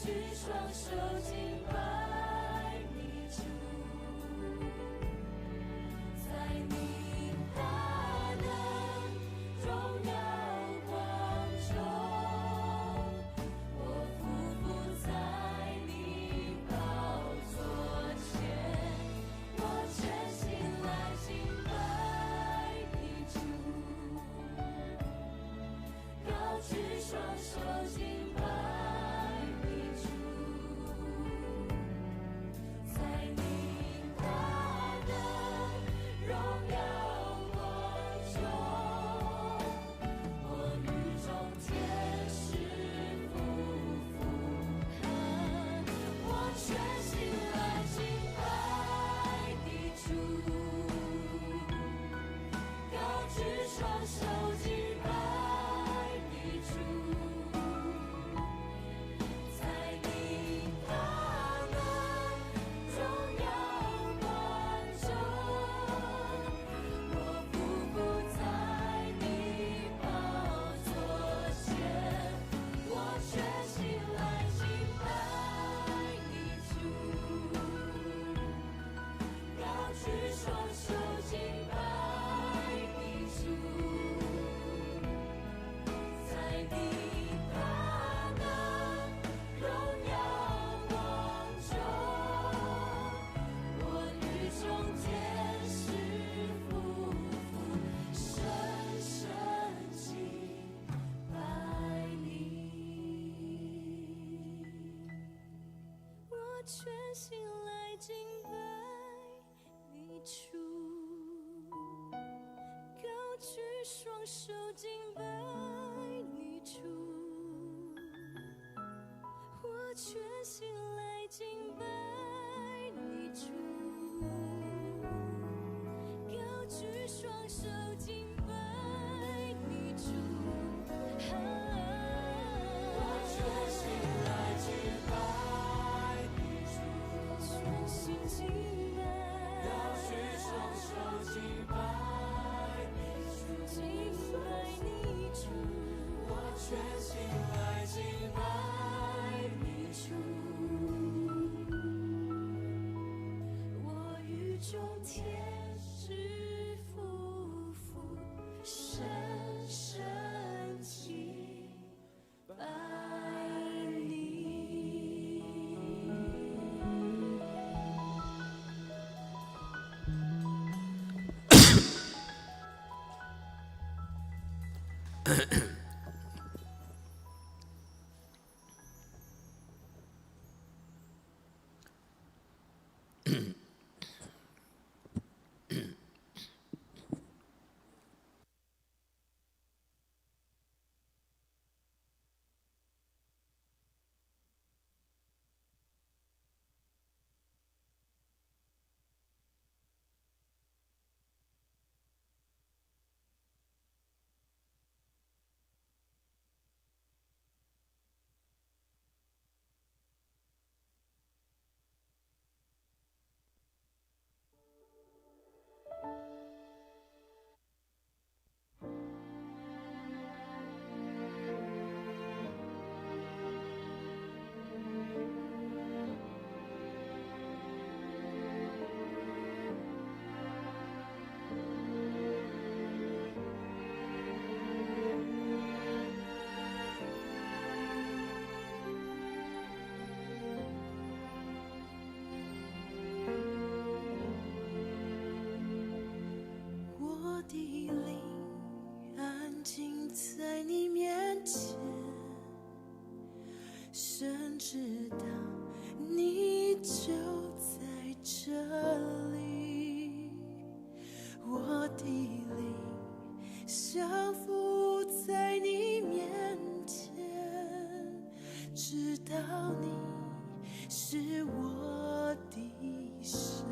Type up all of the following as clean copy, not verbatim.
舉雙手敬拜你主，在你大能榮耀光中，我俯伏在你寶座前，我全心來敬拜你主，高舉雙手敬拜你主，在你大能榮耀光中，我與眾天使俯伏，我全心來敬拜你主，高舉雙手敬拜你主，在你大能榮耀光中，我俯伏在你寶座前，我全心來敬拜你主，高舉雙手敬拜你主，在你大能榮耀光中，我與眾天使俯伏，深深敬拜你。我全心來敬拜你主，高舉雙手敬拜你主，我全心來敬拜你主，高舉雙手敬拜你主。我全心來敬拜你主，全心敬拜，高舉雙手敬拜你主，敬拜你主，我全心來敬拜你主。我與眾天使俯伏，深深敬拜你。我的靈安靜在你面前，深知道你就在這裡。我的靈降服在你面前，知道你是我的神。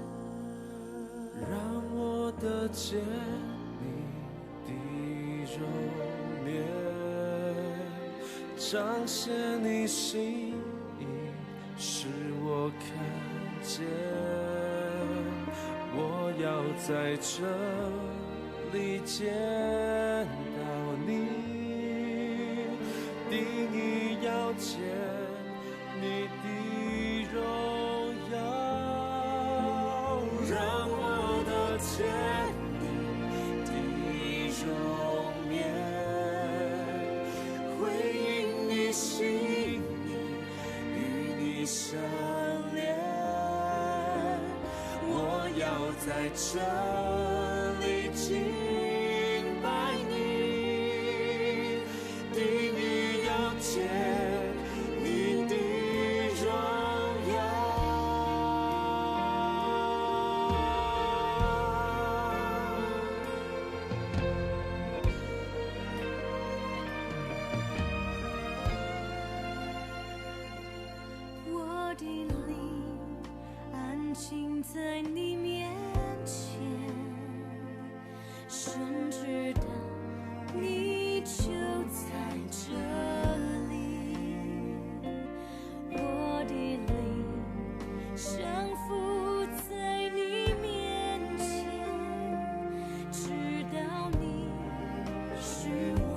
讓我得見你的容顏，彰顯你心意，使我看見。我要在這裡見到你，定意要見你你的榮耀，讓我得見你的容顏，回應你心意，與你相連。我要在這裡敬拜你，定意要見你的榮耀。我的靈安靜在你面前，深知道你就在這裡。我的靈降服在你面前，知道你是我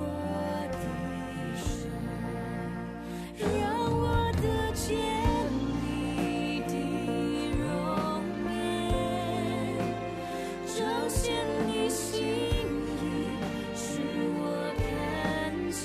的神，讓我得見你的容顏，彰顯你心意，使我看見。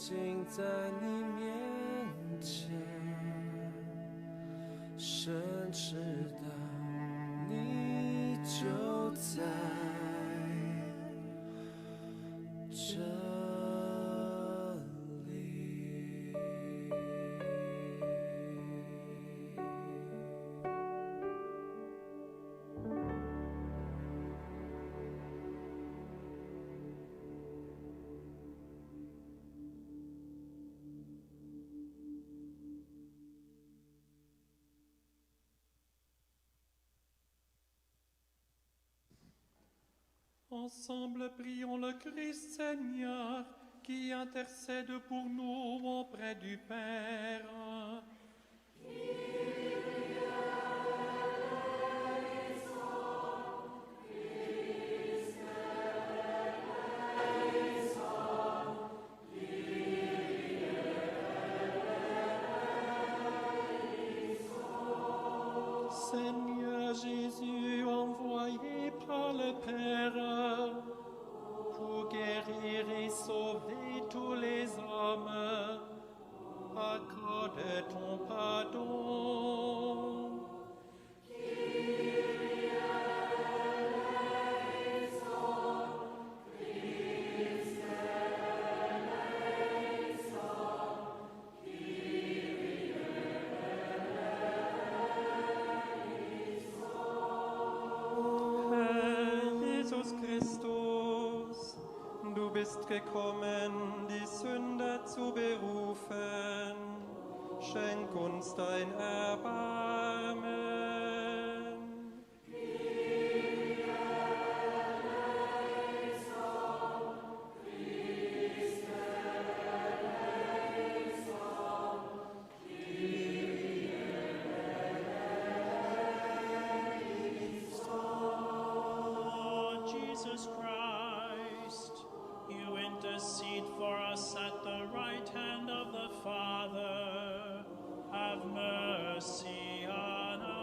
靜在你面前，神知道你就在這裡。 Ensemble, prions le Christ Seigneur qui intercède pour nous auprès du Père. Seigneur Jésus, envoyé par le Père pour guérir et sauver tous les hommes, accorde ton pardon. Herr Jesus Christus, du bist gekommen, die Sünder zu berufen. Schenk uns dein Erbarmen. Lord Jesus Christ, you intercede for us at the right hand of the Father. Have mercy on us.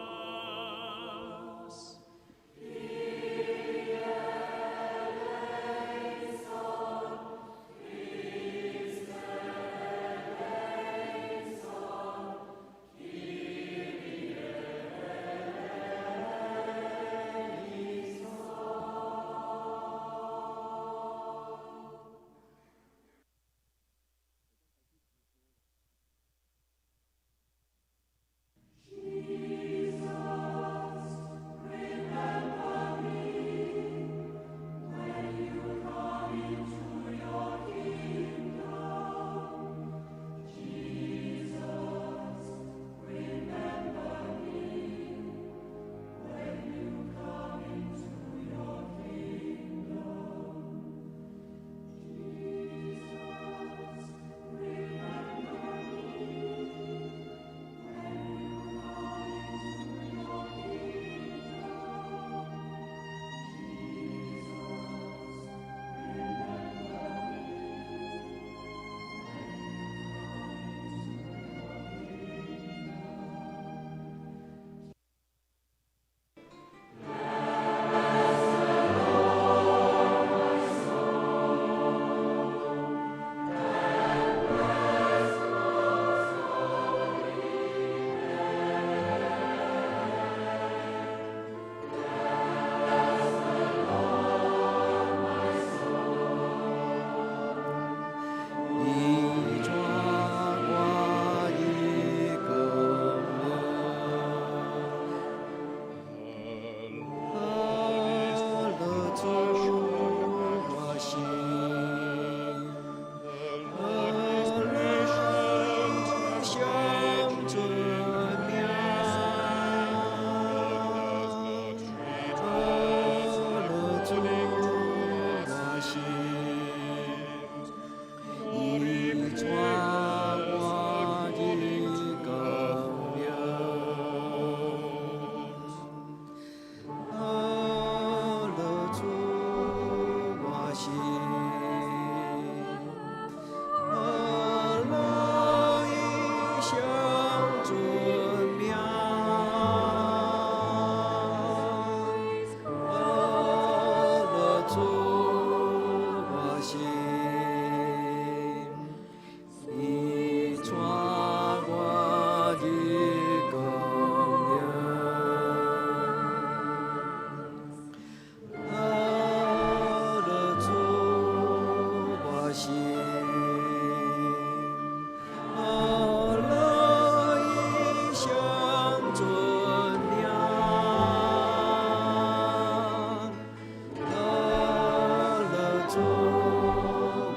穌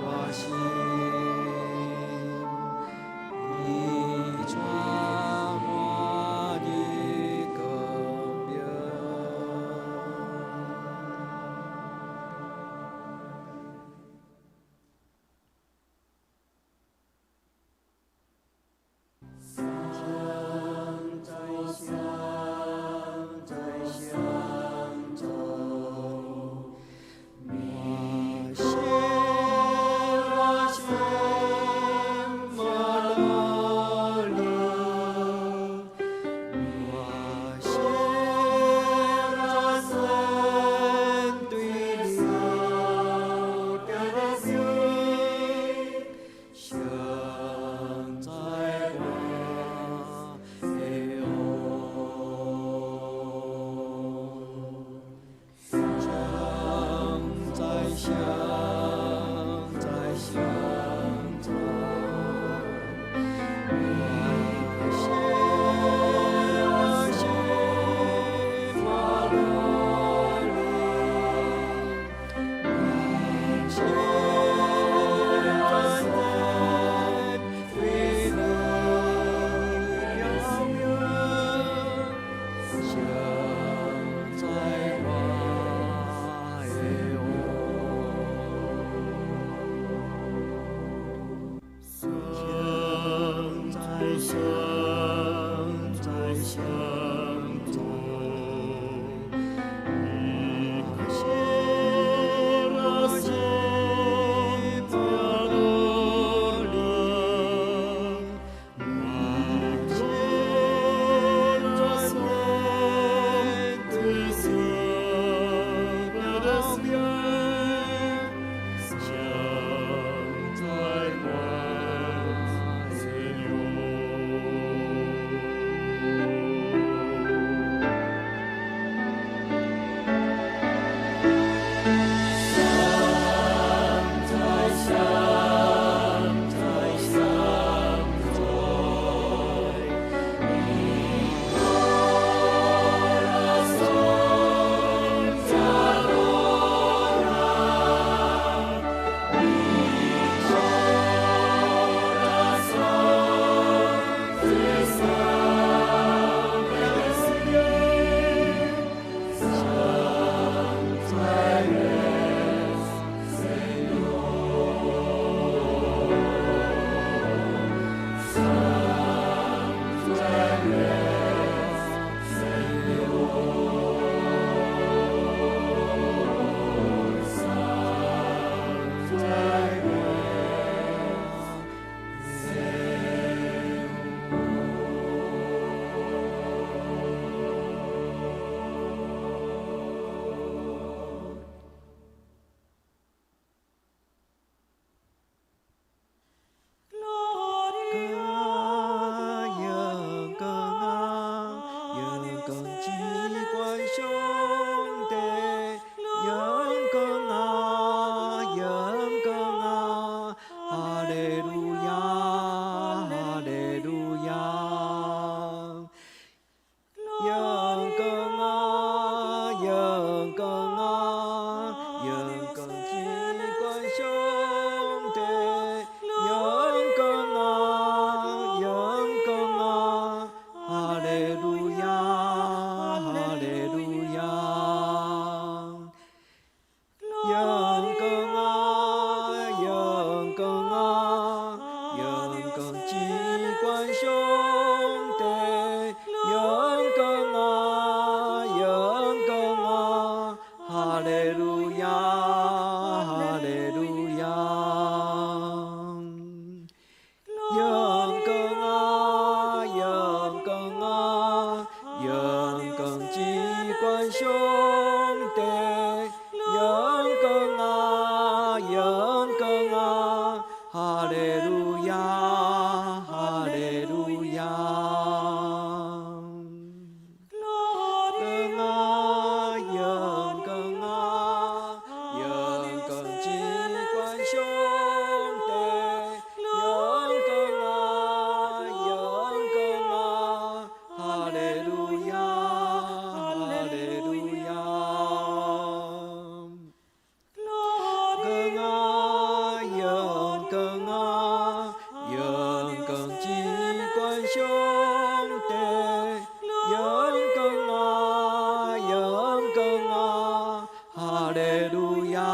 我心，伊帶我入光明。相再相再相走，我心。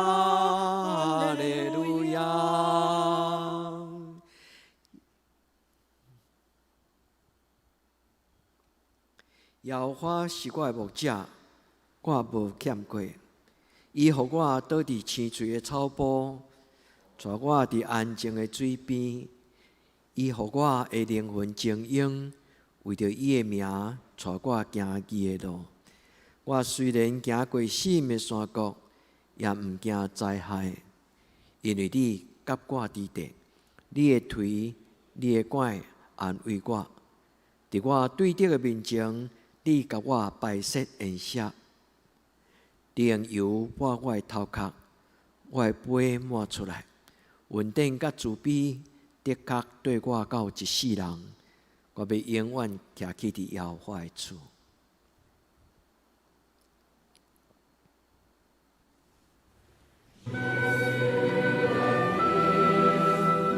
哈利路亞。耶和華是我的牧者，我無欠過。伊予我倒佇青翠的草埔，帶我佇安靜的水邊。伊予我的靈魂晶瑩，為著伊的名，帶我行義的路。我雖然行過死蔭的山谷，也毋驚災害，因為你佮我佇咧，你的槌、你的拐安慰我。佇我對敵的面前，你共我擺設筵席，你用油抹我的頭殼，我的杯滿出來。恩典佮慈悲，的確綴我到一世人。我欲永遠徛起佇耶和華的厝。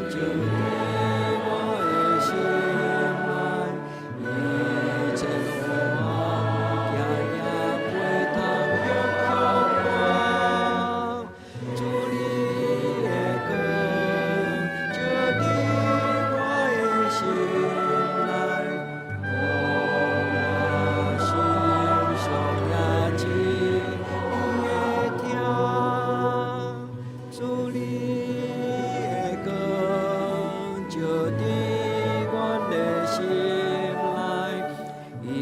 照佇我的心內，一切黑暗，行也袂通影響我。主你的光照佇我的心內，予我心上也只你的疼。主你的光照佇阮的心內，一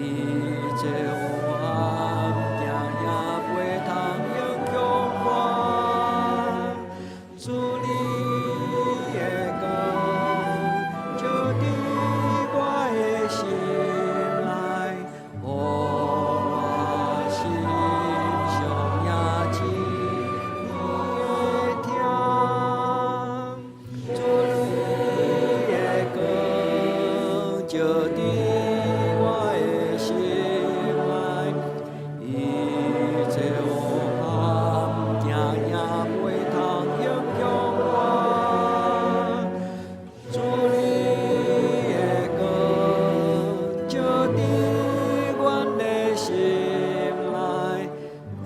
切黑暗行也袂通影響我。主你的光照佇我的心內，予我心上也只你的疼。主你的光照佇我的心內，一切黑暗行也袂通影響我。主你的光照佇阮的心內，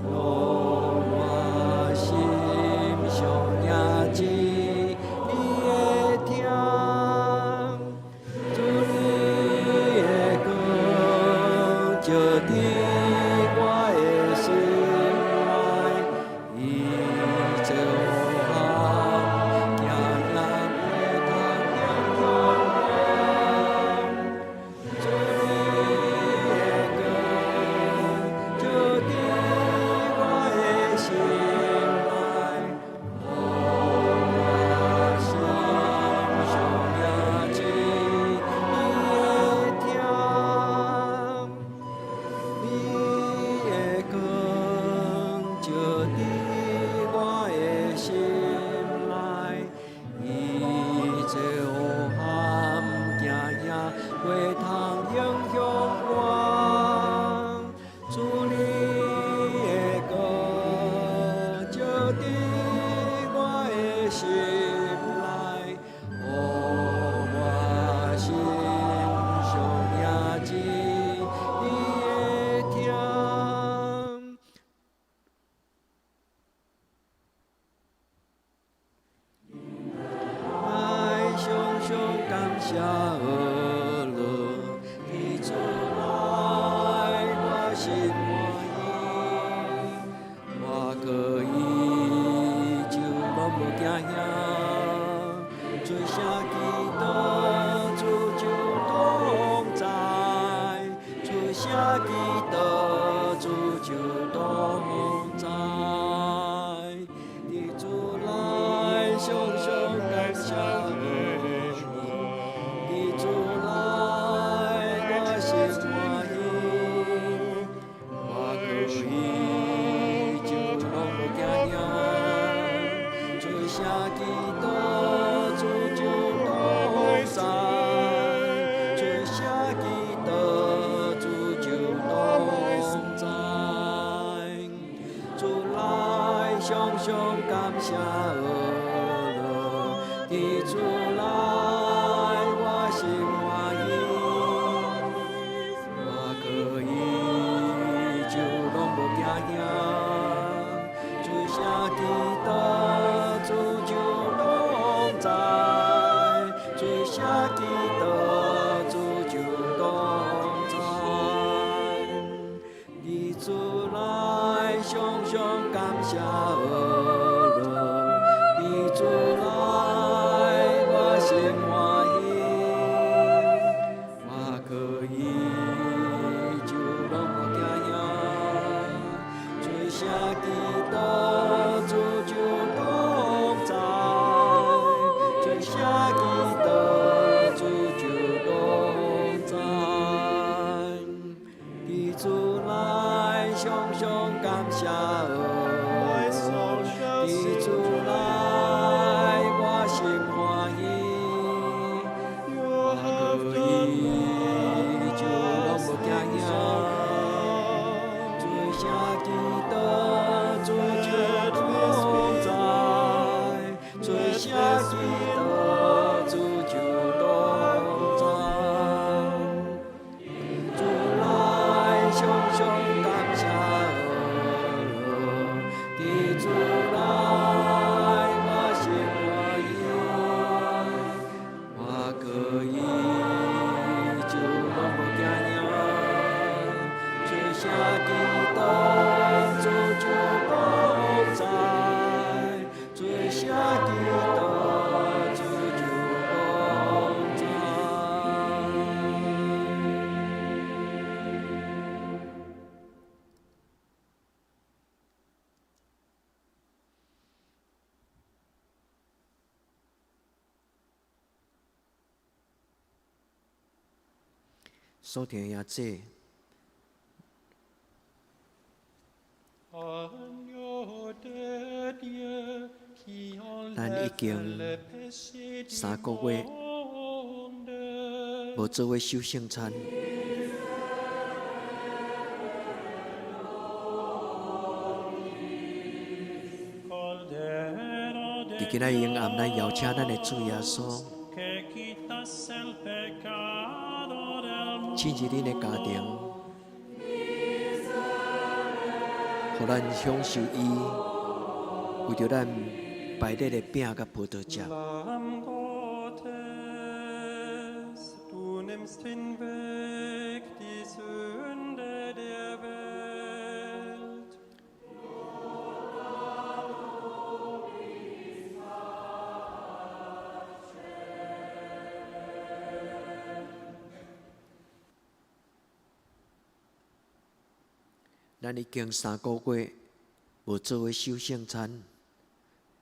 予我心上也只你的疼。主你的光照佇我的心內，一切黑暗行也袂通影響我。主你的光照佇我的心內，予我心上也只你的疼。你的光照佇我的心內，一切黑暗行也袂通影響我。主你的光照佇我的心內，予我心上也只你的疼。愛常常感謝阿樂，佇主內我心歡喜，我可以就攏無驚嚇，出聲祈禱，主就同在；出聲祈禱，主就同在。佇主內常常感謝阿樂，佇主內我心歡喜，我可以就攏無驚嚇，出聲祈禱，主就同在；出聲祈禱，主就同在。主內常常感謝阿樂，佇主內我心歡喜，我可以就攏無驚嚇，出聲祈禱，主內我心歡喜，我過伊就攏無驚驚。罪聖基督，主就同在；罪聖基督，主就同在。主內常常感謝，佇主內我心歡喜，我過伊就攏無驚驚。罪聖基督，主就同在；罪聖基督，主就同在。所聽的這。咱已經3個月無做伙守聖餐。佇今仔日昏暗，咱邀請咱的主耶穌進入恁的家庭，予咱享受伊為著咱排列的餅佮葡萄汁。 Lamm Gottes, du nimmst hinweg die Sünde der Welt. 咱已經3個月無做伙守聖餐，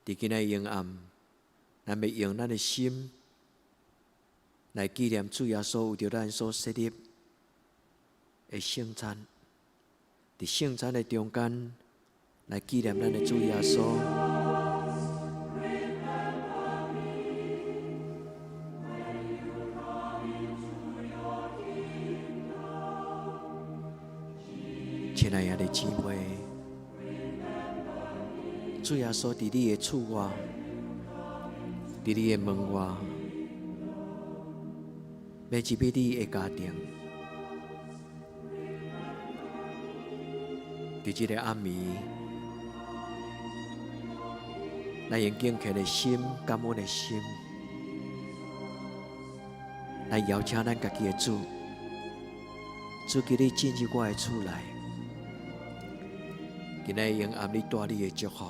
佇今仔日昏暗，咱欲用咱的心來紀念主耶穌為著咱所設立的聖餐。佇聖餐的中間，來紀念咱的主耶穌。親愛的姊妹，主耶穌佇你的厝外，佇你的門外，欲入去你的家庭。佇這个暗暝，咱用敬虔的心、感恩的心，來邀請咱家己的主，主求你進入我的厝內。今仔日昏暗，你帶你的祝福。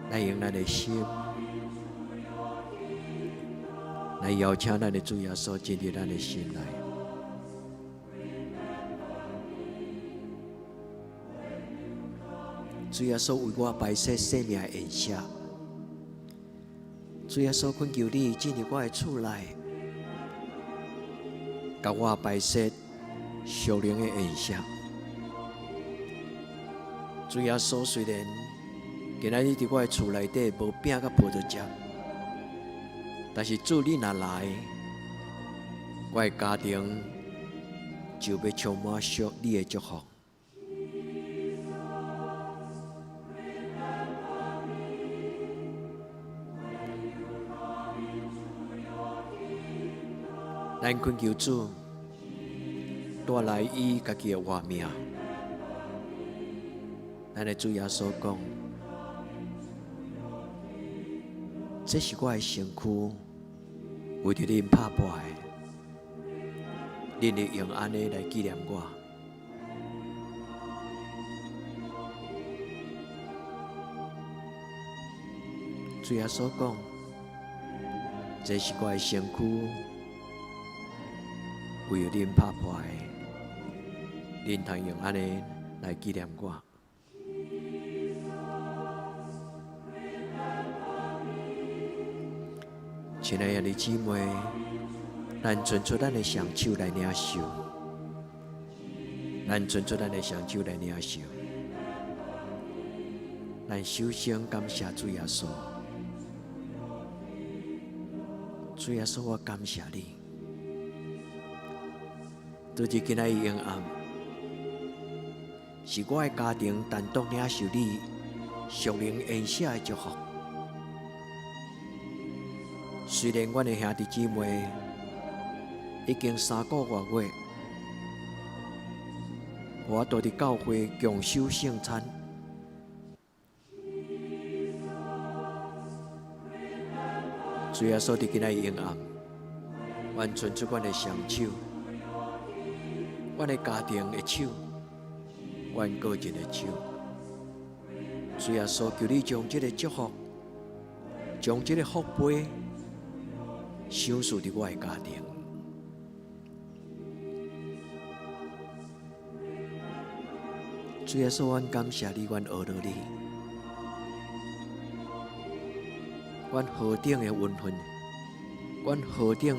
來用咱的心來邀請咱的主耶穌進入咱的心內。主耶穌為我擺設生命的筵席。主耶穌懇求你進入我的厝內，共我擺設屬靈的宴席。主耶穌雖然今仔日佇我的厝內底無餅佮葡萄汁，但是主你若來，我的家庭就欲充滿屬你的祝福。咱懇求主帶來伊家己的活命。咱的主耶穌講：這是我的身軀，為著恁拍破的，恁會用按呢來紀念我。主耶穌講：這是我的身軀，為著恁拍破的，恁通用按呢來紀念我。親愛的姊妹，咱伸出咱的雙手來領受。咱伸出咱的雙手來領受。咱首先感謝主耶穌，主耶穌，我感謝你。拄佇今仔日昏暗，是我的家庭單獨領受你屬靈恩賜的祝福。雖然阮的兄弟姊妹已經3個外月，無法度佇教會共守聖餐。主耶穌佇今仔日昏暗，阮伸出阮的雙手，阮的家庭的手，阮個人的手。主耶穌，求你將這个祝福，將這个福杯，賞賜佇我的家庭。主耶穌，阮感謝你，阮阿羅你，阮何等的恩份，阮何等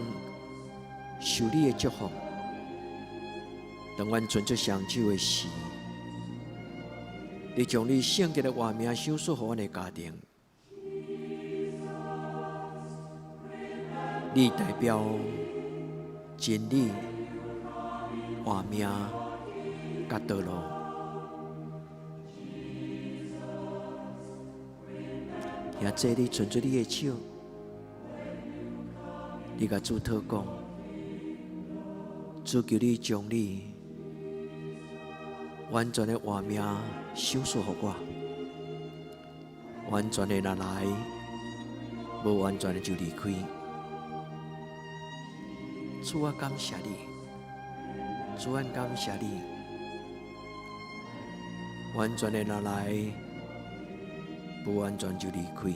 受你的祝福。當阮伸出雙手的時，你將你聖潔的活命賞賜予阮的家庭。你代表真理、活命、佮道路。兄弟，你伸出你的手，你共主禱告，主求你將你完全的活命賞賜予我，完全的若來，無完全的就離開。主啊，感謝你，主啊，感謝你，完全的若來，無完全就離開。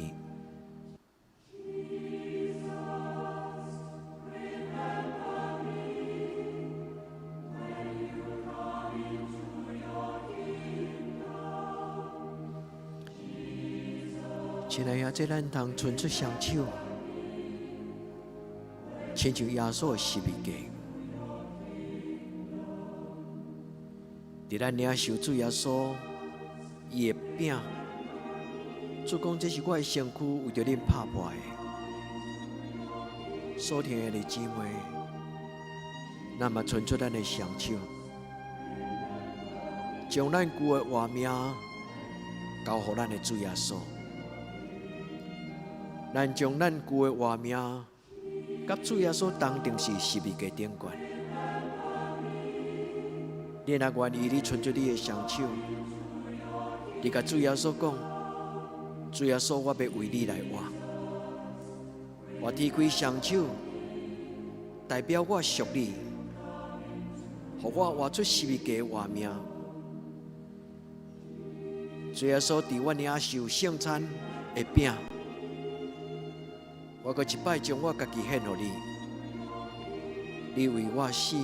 親愛的，這咱通伸出雙手，親像耶穌的十字架，佇咱領受主耶穌伊的餅，主講這是我的身軀，為著恁拍破的。所聽的姊妹，咱嘛伸出咱的雙手，將咱舊的活命交予咱的主耶穌。咱將咱舊的活命，佮主耶穌同釘佇十字架頂懸。你若願意，你伸出你的雙手，你共主耶穌講：主耶穌，我欲為你來活。我提開雙手，代表我屬你，予我活出十字架的活命。主耶穌，佇我領受聖餐的餅，我閣一擺將我家己獻予你，你為我死，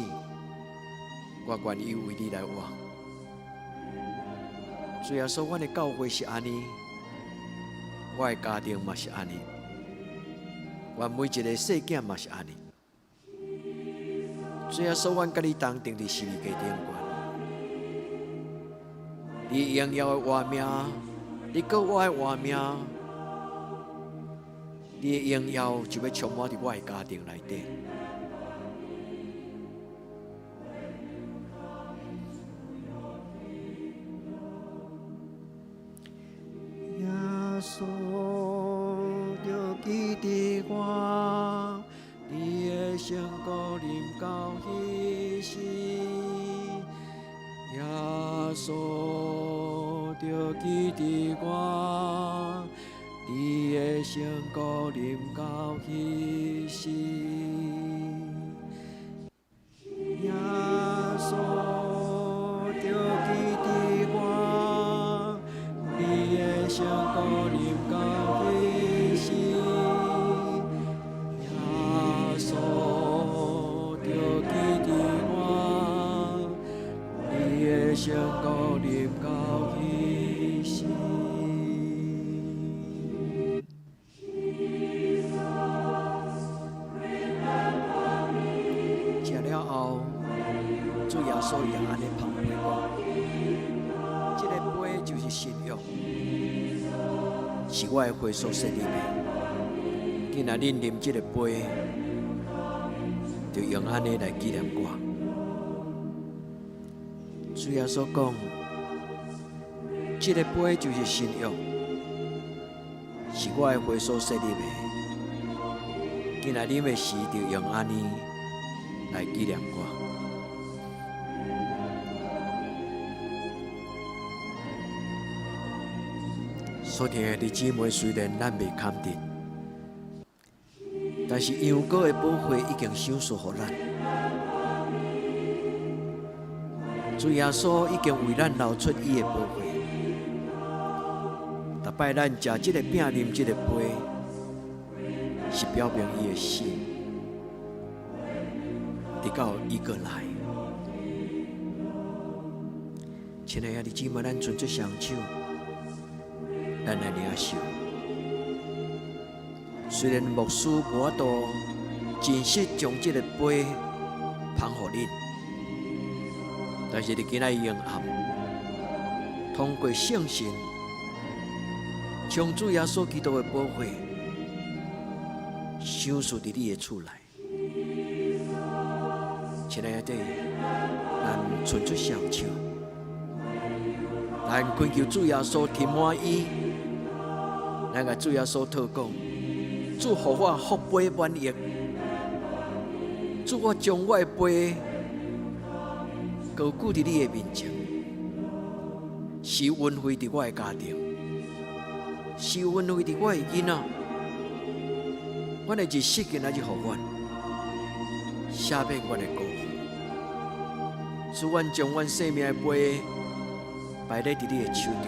我願意為你來活。主耶穌，阮的教會是按呢，我的家庭嘛是按呢，阮每一个細囝嘛是按呢。主耶穌，阮佮你同釘佇十字架頂懸，你榮耀的活命，你閣我的活命。你的榮耀就欲充滿佇我的家庭內底。耶穌著記得我，你的聖膏臨到彼時，耶穌著記得我。你的聖膏臨到彼時，耶穌著記得我，你的聖膏臨到彼時，耶穌著記得我，你的聖膏臨到彼時。食了後，主耶穌也按呢拍捧杯講，這个杯就是新約，是我的血所設立的。今仔恁啉這个杯，就用按呢來紀念我。主耶穌講，這个杯就是新約，是我的血所設立的。今仔啉的時，就用按呢來紀念我。所聽的弟姊妹，雖然咱袂堪得，但是羊羔的寶血已經賞賜予咱。主耶穌已經為咱流出伊的寶血。逐擺咱食這个餅、啉這个杯，是表明伊的死，直到伊閣來。親愛的弟姊妹，咱伸出雙手，咱來領受。雖然牧師無法度真實將這个杯捧予恁，但是佇今仔日黑暗，通過聖神，將主耶穌基督的寶血賞賜佇你的厝內。親愛的，咱伸出雙手，咱懇求主耶穌充滿伊，咱共主耶穌禱告，主予我福杯滿溢，主我將我的杯高舉佇你的面前，施恩惠佇我的家庭，施恩惠佇我的囡仔，阮的日式今仔日予阮，赦免阮的過犯，主阮將阮生命的杯擺咧佇你的手中，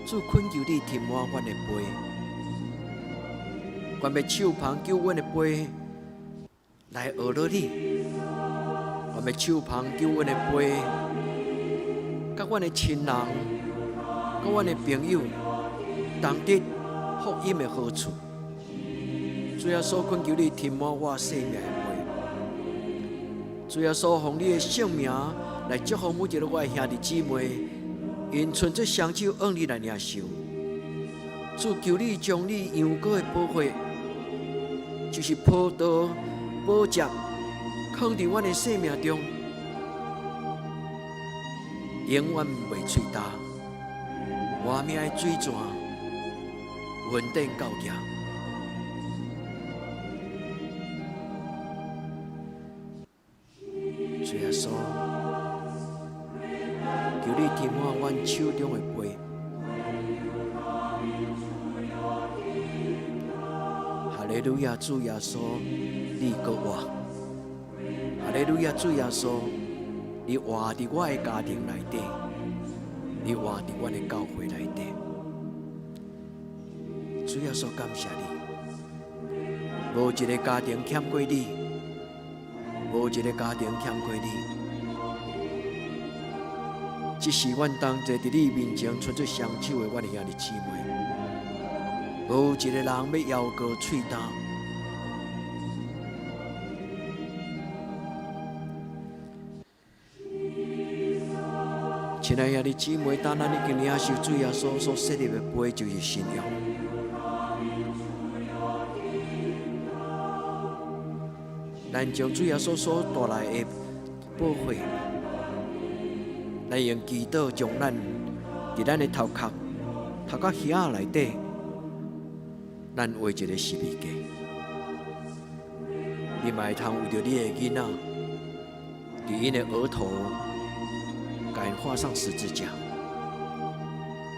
主懇求你填滿阮的杯，願欲手捧救恩的杯來學落你，願欲手捧救恩的杯，佮阮的親人、佮阮的朋友同得福音的好處。主耶穌懇求你填滿我生命的杯，主耶穌奉你的聖名來祝福每一个我的兄弟姊妹，𪜶伸出雙手向你來領受。主求你將你羊羔的寶血，就是葡萄寶汁，囥佇阮的生命中，永遠袂喙焦，活命的水泉，穩定到家。主耶穌，求你填滿阮手中的杯。哈利路亞，主耶穌，你閣活。哈利路亞，主耶穌，你活佇我的家庭內底，你活佇阮的教會內底。主耶穌，感謝你，無一个家庭欠過你，無一个家庭欠過你。這是阮同齊佇你面前伸出雙手的阮的兄弟姊妹，無一个人欲猶過喙焦。親愛的兄弟姊妹，當咱已經領受主耶穌所設立的杯，就是信仰。咱將主耶穌所帶來的寶血，來用祈禱將咱佇咱的頭殼、頭殼耳仔內底，咱畫一个十字架。你嘛會通為著你的囡仔，佇𪜶的額頭，共𪜶畫上十字架。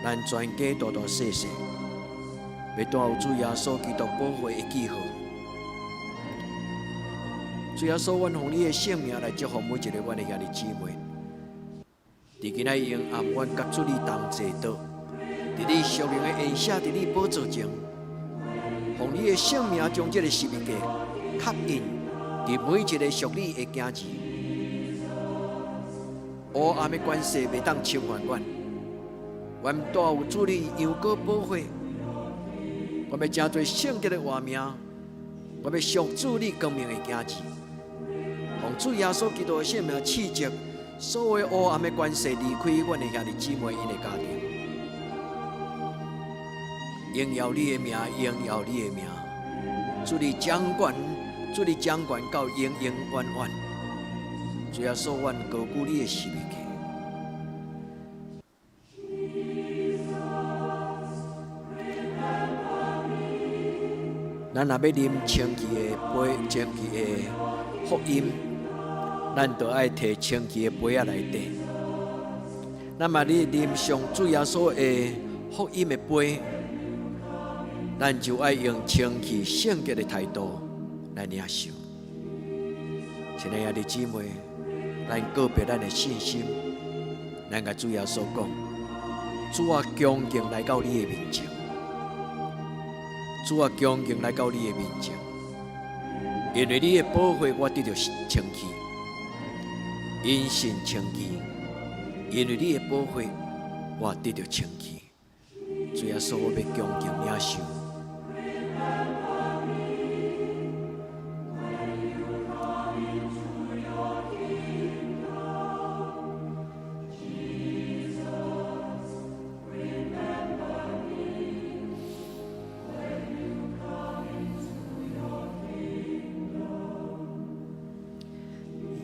咱全家大大細細，欲帶有主耶穌基督寶血的記號。主耶穌，阮奉你的聖名來祝福每一个阮的兄弟姊妹。佇今仔日黑暗，阮佮主你同齊倒，佇你屬靈的恩赦，佇你寶座前，奉你的聖名將這个十字架刻印佇每一个屬你的囝兒。黑暗的權勢袂當侵犯阮，阮帶有主你羊羔寶血，阮欲成做聖潔的活命，阮欲屬主你光明的囝兒。奉主耶穌基督的聖名，斥責所有黑暗的權勢離開阮的兄弟姊妹𪜶的家庭，榮耀你的名，榮耀你的名，主你掌權，主你掌權到永永遠遠。主耶穌，阮高舉你的十字架。咱若欲啉清氣的杯，清氣的福音，咱就愛提清氣的杯仔內底。咱嘛咧啉上主耶穌的福音的杯，咱就愛用清氣聖潔的態度來領受。親愛的兄弟姊妹，咱告別咱的信心，咱共主耶穌講：主啊，恭敬來到你的面前。主啊，恭敬來到你的面前，因為你的寶血，我得著清氣，因信稱義，因為你的寶血，我得著清氣。主耶穌，我欲恭敬領受。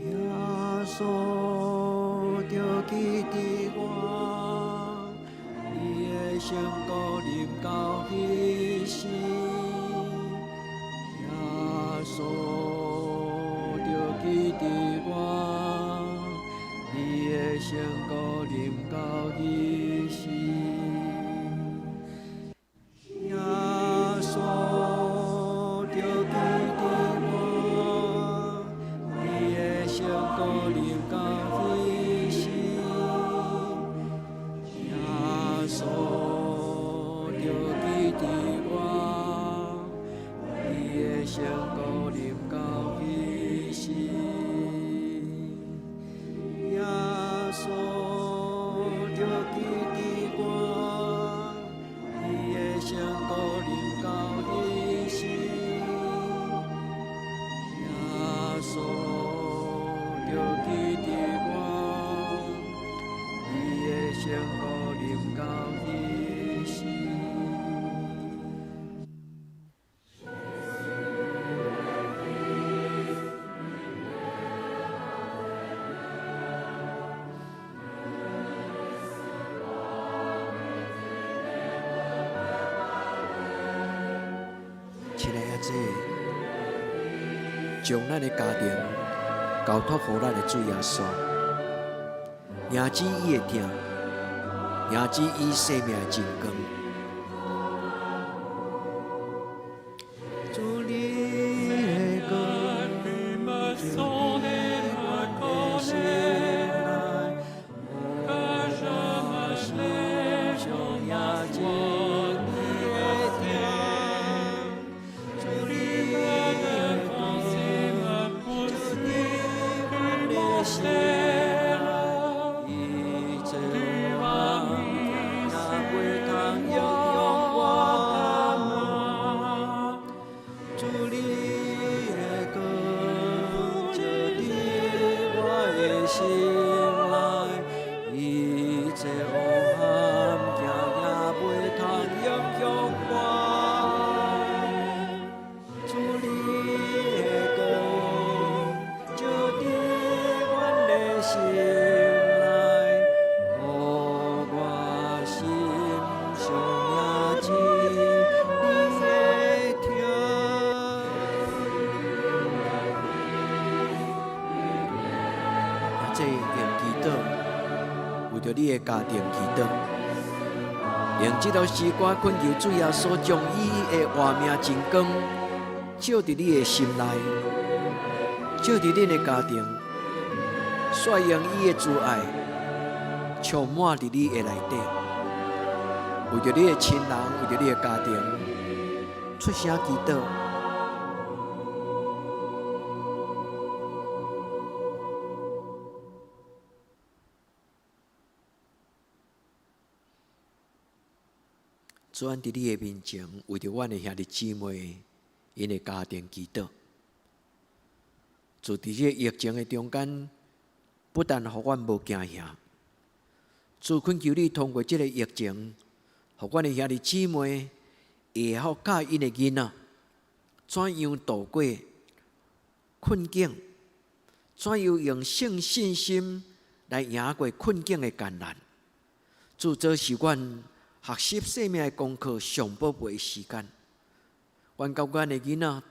耶穌著記得我，你的聖膏臨到彼時。耶穌著記得我，你的聖膏臨到彼時。耶穌著記得我，你的聖膏臨到彼時。耶穌著記得我，你的聖膏臨到彼時。耶穌著記得我，你的聖膏臨到彼時。耶穌著記得我，你的聖膏臨到彼時。親愛的主，將咱的家庭交託予咱的主耶穌，迎接伊的疼，迎接伊生命的真光。主你的光， Tu me sondes et me connais, que je me lève dans ma foi pureté. Tu me devances et me poursuis, tu m'enserres. Tu as mis sur moi ta main. 主你的光照佇我的心內，一切黑暗驚也袂通影響我。主你的光照佇阮的心內，予我心上迎接你的疼。這用祈禱，為著你的家庭祈禱，用這首詩歌懇求主耶穌將伊的活命真光照佇你的心內，照佇恁的家庭，煞用伊的慈愛充滿佇你的內底，為著你的親人，為著你的家庭，出聲祈禱。主，阮佇你的面前，為著阮的兄弟姊妹，𪜶的家庭祈禱。就佇這個疫情的中間，不但予阮無驚嚇。主，懇求你通過這个疫情，予阮的兄弟姊妹會曉教𪜶的囡仔，怎樣度過困境，怎樣用信信心來贏過困境的艱難。主，這是阮學習生命的功課上寶貴的時間。阮佮阮的囡仔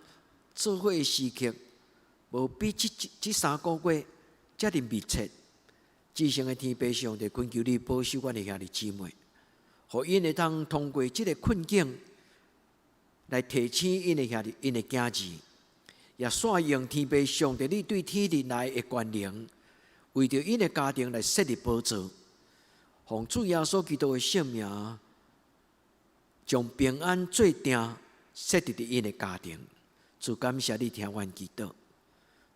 做伙的時刻，無比這3個月遮爾密切。至聖的天父上帝，懇求你保守阮的兄弟姊妹，予𪜶會當通過這个困境來提醒𪜶的兄弟、𪜶的囝兒，也煞用天父上帝你對天頂來的權能，為著𪜶的家庭來設立寶座，奉主耶穌基督的聖名，將平安做定設佇𪜶的家庭。主，感謝你聽阮祈禱，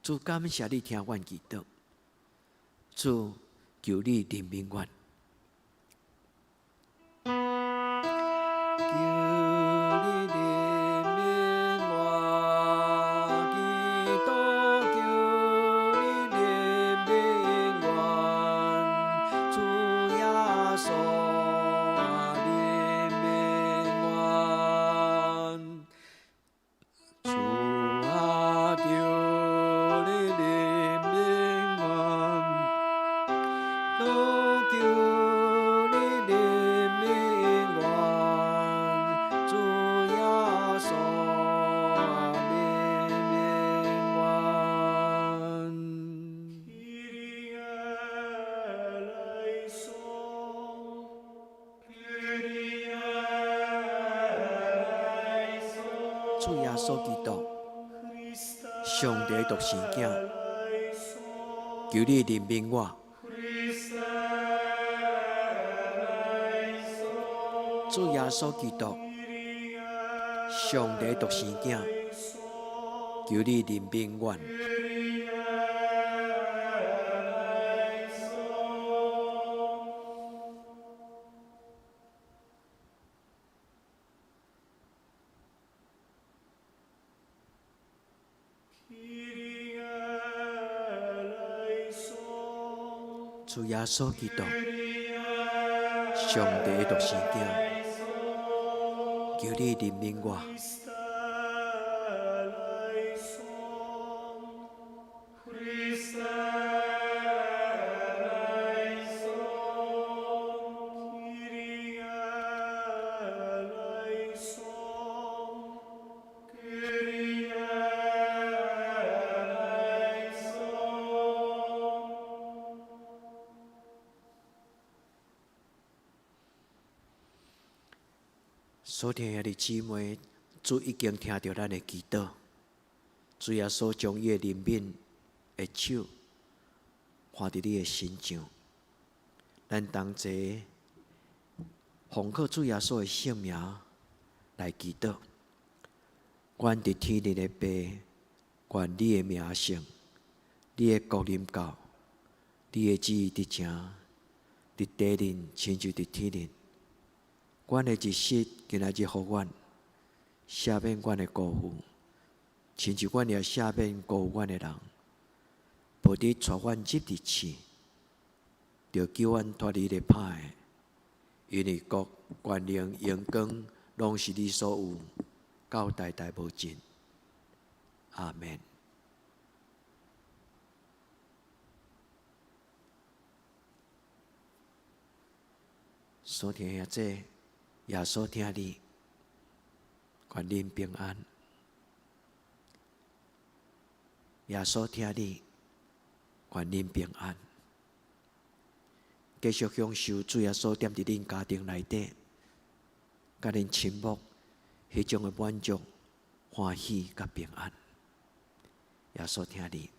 主，感謝你聽阮祈禱，主，求你憐憫阮。求你憐憫我，基督，求你憐憫阮，主耶穌啊，憐憫阮，主啊，求你憐憫阮，主，求你憐憫阮，主耶穌啊，憐憫阮。 Kyrie eleison. Kyrie eleison. 主耶穌基督，上帝獨生囝，求你憐憫我。主耶穌基督，上帝獨生囝，求你憐憫阮。 Kyrie eleison. 主耶穌基督，上帝獨生囝，求你憐憫我。 Christe eleison. Christe eleison. Kyrie eleison. Kyrie eleison. 所聽兄弟姊妹，主已經聽著咱的祈禱，主耶穌將伊的憐憫的手放佇你的身上，咱同齊奉靠主耶穌的聖名來祈禱。阮佇天頂的父，願你的名聖，你的國臨到，你的旨意執行，佇地頂親像佇天頂。阮的一食今仔日予阮，赦免阮的辜負，親像阮也赦免辜負阮的人。無得帶阮入佇試，著救阮脫離咧歹的。因為國、權能、榮光，攏是你所有，到代代無盡。阿門。所聽兄弟，耶穌疼你，願恁平安。耶穌疼你，願恁平安。繼續享受主耶穌踮佇恁家庭內底，佮恁親睦，彼種的滿足、歡喜佮平安。耶穌疼你。